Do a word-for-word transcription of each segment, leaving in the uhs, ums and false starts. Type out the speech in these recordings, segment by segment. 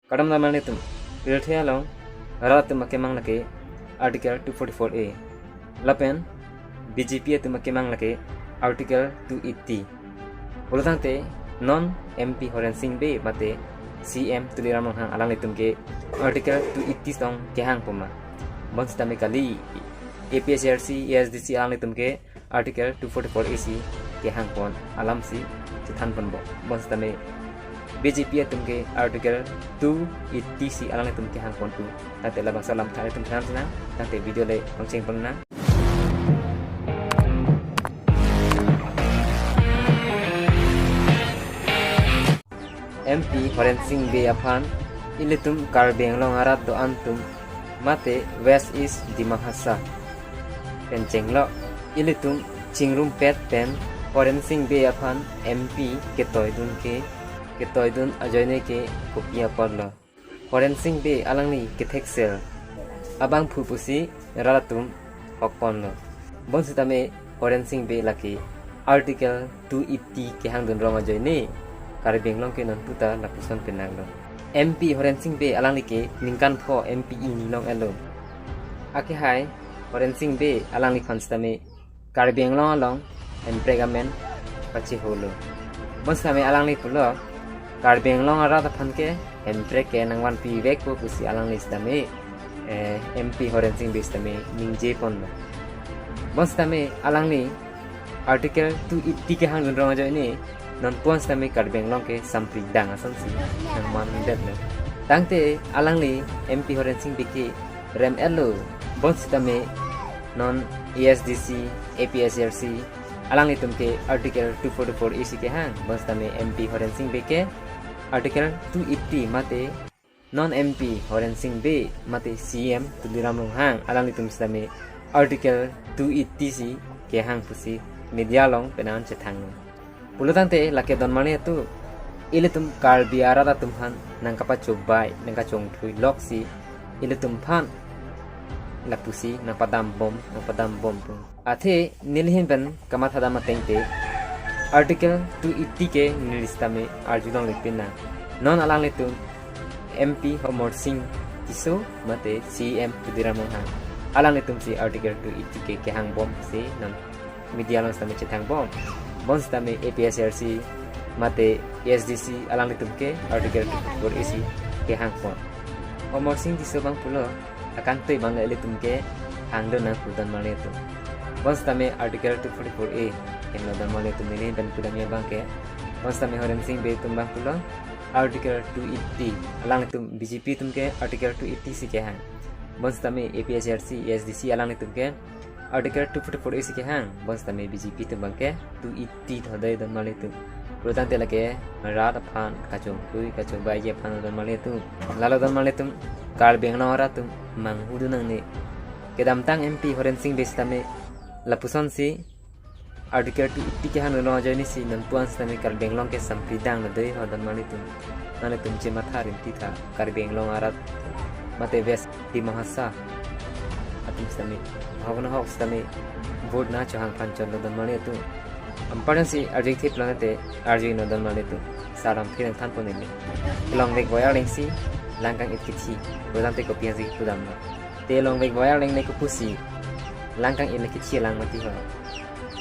Kardom nanglitum, pirthe along rat atum akemang lake Article two forty-four A. Lapen B J P atum akemang lake Article two eighty. Pulotangte non M P Horen Sing Bey mate C M Tuliram Ronghang alanglitum ke Article two eighty tong kehang puma. Bonsitame kali A P H L C, A S D C alanglitum ke Article two forty-four A si kehang pon alam si chethan ponbom. Bonsitame B J P atum ke Article two eighty si alanglitum kehang pon tu. Tangte labangso alam tha itum than sinang, tangte video le pangcheng pon nang. M P Horen Sing Bey aphan ilitum Karbi Anglong arat do-an atum mate West East Dima Hasao pen chenglok ilitum chingrumpet pen Horen Sing Bey aphan M P ketoidun ke, ketoidun ajoine ke kopi apotlo? Horen Sing Bey alangli ketheksel abangphu pusi rat atum hok ponlo. Bonsitame Horen Sing Bey lake Article two eighty kehangdun rong ajoine Karbi Anglong ke nonputa lapuson penang lo. M P Horen Sing Bey alangli ke ningkan pho M P inglong elo. Akehai Horen Sing Bey alangliphan sitame Karbi Anglong along Hemprek amen pacheholo. Bonsitame alangli pulo, Karbi Anglong arat aphan ke Hemprek ke nangvanpi vekpo pusi alangli sitame, eh, M P Horen Sing Bey sitame ningje ponlo. Bonsitame alangli Article two eighty kehangdun rong ajoine nonpu-an sitame Karbi Anglong ke sampridang asonsi nangmandetlo. Tangte alangli M P Horen Sing Bey ke rem-etlo. Bonsitame non A S D C, A P H L C alanglitum ke Article two forty-four A si kehang. Bonsitame M P Horen Sing Bey ke Article two eighty mate non M P Horen Sing Bey mate C M Tuliram Ronghang alanglitum sitame Article two eighty si kehang pusi media along penang chethang. Pulotangte lake donmane atum, ilitum Karbi arat atum aphan nangkapachobai, nangkachongthui loksi ilitum aphan lapusi nangpadambom, nangpadambom pu. Athe neli ahin pen kamathadam ateng te Article two eighty ke neli sitame arjulongle pinang. Non alanglitum M P Amarsing Tisso mate C M Tuliram Ronghang alanglitum si Article two eighty ke kehangbom si non media along sitame chethangbom. Bonsitame A P H L C mate A S D C alanglitum ke Article two forty-four A si kehang pon. Amarsing Tisso abang pulo, akangtui abang le ilitum ke hangdun nang pu donmane atum. Bonsitame Article two forty-four A henlo donmane atum, neli ahin pen pudamji abang ke. Bonsitame Horen Sing Bey atum abang pulo, Article two eighty, alanglitum B J P atum ke Article two eighty si kehang. Bonsitame A P H L C, A S D C alanglitum ke Article two forty-four A si kehang. Bonsitame B J P atum abang ke two eighty thodai donmane atum. Pulotangte lake rat aphan kachongthui, kachongbaiji aphan donmane atum. Lalo donmane atum, Karbi Anglong arat atum manghudun nangne. Kedamtang M P Horen Sing Bey sitame lapusonsi Article two eighty kehangdun rong ajoine si nonpu-an sitame Karbi Anglong ke sampridang lo dei ho donmane atum. Nanglitum chematha rimti tha, Karbi Anglong arat mate West Dima Hasao atum sitame, ahok nahok sitame vote nangchohang aphan chotlo donmane atum. Anparsi arjuthe pulang te arjui non donmane atum. Salam phirang than pon neli. Kelongvek voi arleng si langkang-it kithi, pulotangte kopi aphansi pudamlo? Te longvek voi arleng le kopusi langkang-it le kithi lang mati ho?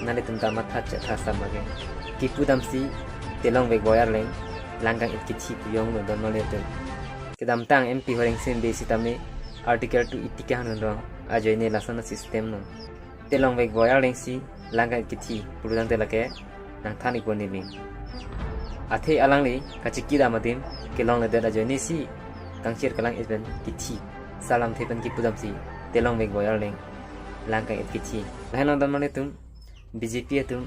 Nanglitum ta matha chetha sam bage. Kipudamsi te longvek voi arleng langkang-it kithi pu jonglo donmane atum. Kedamtang M P Horen Sing Bey sitame Article two eighty kehangdun rong ajoine lason a-system non. Te longvek voi arleng si langkang-it kithi pulotangte lake nangthan-ikpo neli. Athe alangli kachikidam adim kelongledet ajoine si kangchir kalang-it pen kithi, salamthe pen kipudamsi te longvek voi arleng langkang-it kithi. Lahenlo donmane atum, B J P atum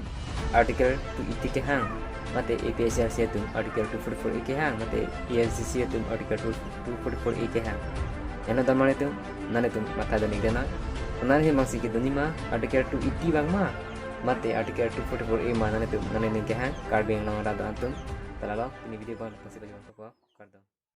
Article two eighty kehang, mate A P H L C atum Article two forty-four A kehang, mate A S D C atum Article two forty-four A kehang. Eno donmane atum, nanglitum matha dun-ik dena. Nangli ahin abangsi kedunji ma, Article two eighty abang ma, mate Article two forty-four A ma, nanglitum nangning kehang Karbi Anglong arat do-an atum. Te lalo, pini video abang lapusi pajok po, kardom.